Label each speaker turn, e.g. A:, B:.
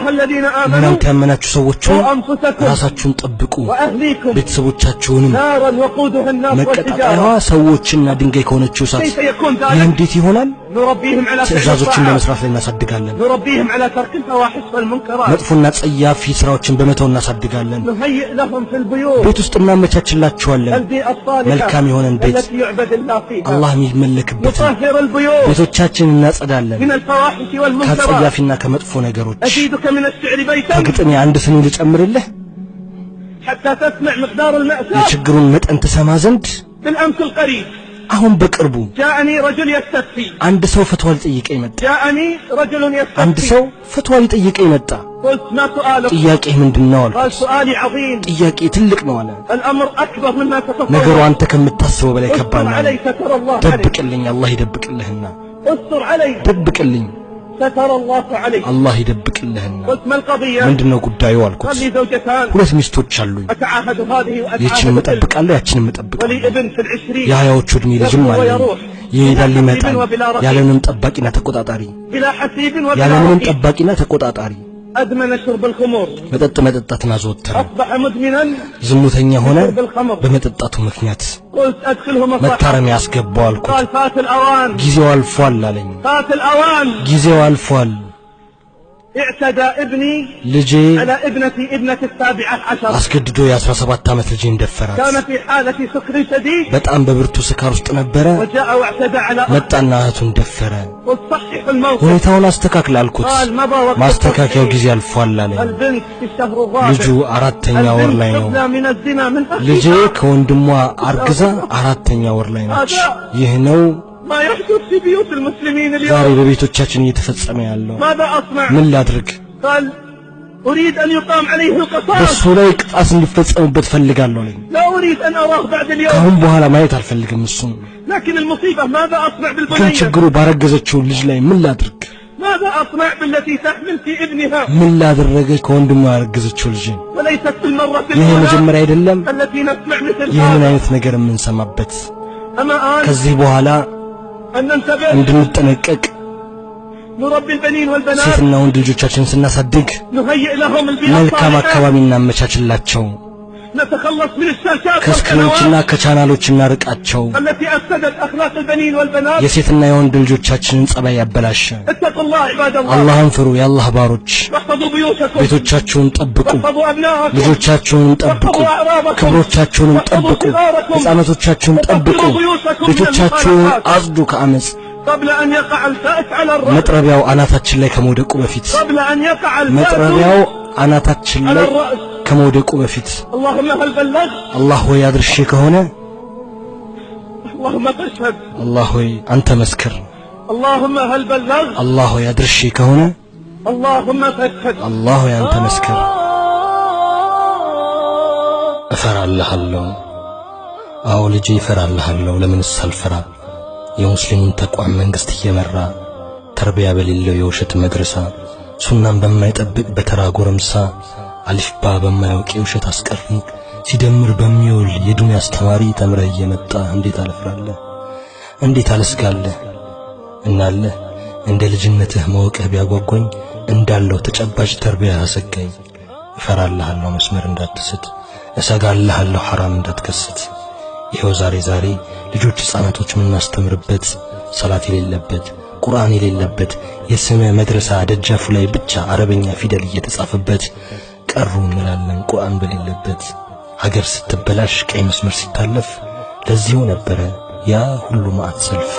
A: الذين آمنوا
B: እናንተ ያመናችሁ ሰዎች ሆይ
A: قوا أنفسكم
B: ራሳችሁን ጠብቁ፣
A: وأهليكم
B: ቤተሰቦቻችሁንም
A: نارا وقودها الناس
B: መቀጣጠያዋ
A: والحجارة
B: ሰዎችና ድንጋይ ከሆነችው እሳት።
A: كيف يكون
B: ይህ
A: ذلك؟
B: እንዴት ይሆናል?
A: نربيهم على فعل
B: ትእዛዞችን
A: الطاعات
B: በመስራት ላይ እናሳድጋለን።
A: نربيهم على ترك الفواحش والمنكرات
B: መጥፎና ጸያፊ ስራዎችን በመተው እናሳድጋለን።
A: نهيئ لهم في البيوت
B: ቤት ውስጥ እናመቻችላቸዋለን።
A: البيئة الصالحة
B: መልካም የሆነን ቤት
A: التي يعبد الله فيها
B: አላህ የሚመለክበትን
A: نطهر البيوت
B: ቤቶቻችንን እናጸዳለን
A: من الفواحش والمنكرات
B: ከጸያፊና ከመጥፎ ነገሮች።
A: أزيدك من الشعر بيتا
B: ከግጥሜ አንድ ስኒ ልጨምርልህ
A: حتى تسمع مقدار المأساة
B: የችግሩን መጠን ትሰማ ዘንድ።
A: بالأمس القريب
B: አሁን በቅርቡ
A: جاءني رجل يستفتي
B: አንድ ሰው ፈትዋ ሊጠይቀኝ መጣ።
A: جاءني رجل
B: አንድ
A: يستفتي
B: ሰው ፈትዋ ሊጠይቀኝ መጣ።
A: قلت ما سؤالك؟
B: ጥያቄ ምንድን ነው
A: قال
B: አልኩት።
A: سؤالي عظيم
B: ጥያቄ ትልቅ ነው አለ።
A: الأمر أكبر مما
B: ነገሩ
A: تتصور
B: አንተ ከምታስበው በላይ
A: استر
B: ከባድ ነው አለ።
A: علي ستر الله عليك
B: ደብቅልኝ፣ አላህ ይደብቅልህና።
A: استر علي
B: ደብቅልኝ፣
A: ستر الله عليك
B: አላህ ይደብቅልህና።
A: قلت ما القضية؟
B: ምንድን ነው ጉዳዩ
A: قال
B: አልኩት።
A: لي زوجتان
B: ሁለት ሚስቶች አሉኝ።
A: أتعاهد هذه
B: ይህችንም
A: وأتعاهد تلك
B: እጠብቃለሁ፣ ያችንም
A: ولي
B: እጠብቃለሁ።
A: ابن في العشرين
B: የሀያዎቹ ዕድሜ ልጅም
A: يغدو
B: አለኝ።
A: ويروح
B: ይሄዳል
A: بلا حسيب
B: ይመጣል፣
A: وبلا رقيب
B: ያለምንም ጠባቂና ተቆጣጣሪ፣
A: بلا حسيب وبلا
B: ያለምንም
A: رقيب
B: ጠባቂና ተቆጣጣሪ።
A: أدمن شرب الخمور
B: መጠጥ መጠጣትን አዘወተረ፣
A: أصبح مدمنا
B: ዝሙተኛ ሆነ።
A: شرب الخمر
B: በመጠጣቱ ምክንያት
A: قلت أدخله مصحة
B: መታረሚያ አስገባው አልኩት።
A: قال فات الأوان
B: ጊዜው አልፏል አለኝ።
A: فات الأوان
B: ጊዜው አልፏል።
A: اعتدى ابني
B: ልጄ
A: على ابنتي ابنة 17
B: አስገድዶ የ17 ዓመት ልጄን ደፈራት።
A: كان في حالة سكر شديد
B: በጣም በብርቱ ስካር ውስጥ ነበረ።
A: وجاء واعتدى على أختي
B: መጣና እህቱን ደፈረ።
A: قلت صحح الموقف
B: ሁኔታውን አስተካክል አልኩት።
A: قال مضى وقت
B: ማስተካከያው
A: التصحيح
B: ጊዜ አልፏል አለኝ።
A: البنت في الشهر
B: ልጁ
A: الرابع
B: አራተኛ ወር
A: البنت
B: ላይ ነው።
A: حبلى من الزنا من
B: ልጄ
A: أخيها
B: ከወንድሟ አርግዛ አራተኛ ወር ላይ ነች። ይህ ነው
A: ما يحدث في بيوت المسلمين
B: ዛሬ
A: اليوم
B: በቤቶቻችን እየተፈጸመ ያለው።
A: ماذا أصنع؟
B: ምን ላድርግ?
A: قال أريد أن يقام عليه القصاص
B: በሱ ላይ ቅጣት እንዲፈጸምበት ፈልጋለሁ አለኝ።
A: لا أريد أن أراه بعد اليوم
B: ከአሁን በኋላ ማየት አልፈልግም እሱን።
A: لكن المصيبة ماذا أصنع
B: ግን
A: بالبنية
B: ችግሩ ባረገዘችው ልጅ ላይ ምን ላድርግ?
A: ماذا أصنع بالتي تحمل في ابنها
B: ምን ላደረገች ከወንድሟ ያረገዘችው ልጅ?
A: وليست المرة
B: ይህ
A: الأولى
B: የመጀመሪያ አይደለም፣
A: التي نسمع مثل
B: ይህንን
A: هذا
B: አይነት ነገር የምንሰማበት።
A: أما آن
B: ከዚህ በኋላ
A: أن ننتبه
B: እንድንጠነቀቅ
A: نربي البنين والبنات
B: ሴትና ወንድ ልጆቻችንን ስናሳድግ
A: نهيئ لهم البيئة
B: መልካም
A: الصالحة
B: አካባቢ እናመቻችላቸው።
A: نتخلص من الشاشات
B: ከስክሪኖችና
A: والقنوات
B: ከቻናሎች እናርቃቸው።
A: التي أفسدت أخلاق البنين والبنات
B: የሴትና የወንድ ልጆቻችንን ጸባይ ያበላሸ።
A: اتقوا الله عباد الله
B: አላህን ፍሩ፣ የአላህ ባሮች።
A: واحفظوا بيوتكم
B: ቤቶቻችሁን ጠብቁ፣
A: واحفظوا أبناءكم
B: ልጆቻችሁን ጠብቁ፣
A: واحفظوا أعراضكم
B: ክብሮቻችሁንም
A: واحفظوا
B: ጠብቁ፣
A: صغاركم
B: ሕፃናቶቻችሁን ጠብቁ።
A: وطهروا بيوتكم من
B: ቤቶቻችሁን
A: المخالفات
B: አጽዱ ከአመፅ።
A: قبل أن يقع الفأس على الرأس
B: መጥረቢያው አናታችን ላይ ከመውደቁ በፊት
A: قبل أن يقع الفأس
B: መጥረቢያው አናታችን
A: على
B: ላይ
A: الرأس
B: ከመውደቁ በፊት
A: اللهم هل بلغت
B: አላህ ሆይ አድርሼ ከሆነ
A: اللهم فاشهد
B: አላህ ሆይ አንተ መስክር።
A: اللهم هل بلغت
B: አላህ ሆይ አድርሼ ከሆነ
A: اللهم فاشهد
B: አላህ ሆይ አንተ መስክር። እፈራልሃለሁ። አዎ ልጄ እፈራልሃለሁ። ለምንስ አልፈራ? የሙስሊሙን ተቋም መንግስት እየመራ ተርቢያ በሌለው የውሸት መድረሳ ሱናን በማይጠብቅ በተራ ጎረምሳ አሊፍ ባ በማያውቅ የውሸት አስቀሪ ሲደምር በሚውል የዱንያ አስተማሪ ተምረህ እየመጣ እንዴት አልፍራለህ? እንዴት አልስጋለህ? እናለህ እንደ ልጅነትህ ማወቅህ ቢያጓጓኝ እንዳለው ተጨባጭ ተርቢያ አሰጋኝ። እፈራልሃለሁ መስመር እንዳትስት፣ እሰጋልሃለሁ ሐራም እንዳትከስት። ይኸው ዛሬ ዛሬ ልጆች ሕፃናቶች የምናስተምርበት ሰላት የሌለበት ቁርአን የሌለበት የስመ መድረሳ ደጃፉ ላይ ብቻ አረበኛ ፊደል እየተጻፈበት ቀሩ እንላለን ቁርአን በሌለበት። ሀገር ስትበላሽ ቀይ መስመር ሲታለፍ ለዚሁ ነበረ ያ ሁሉ መዓት ሰልፍ።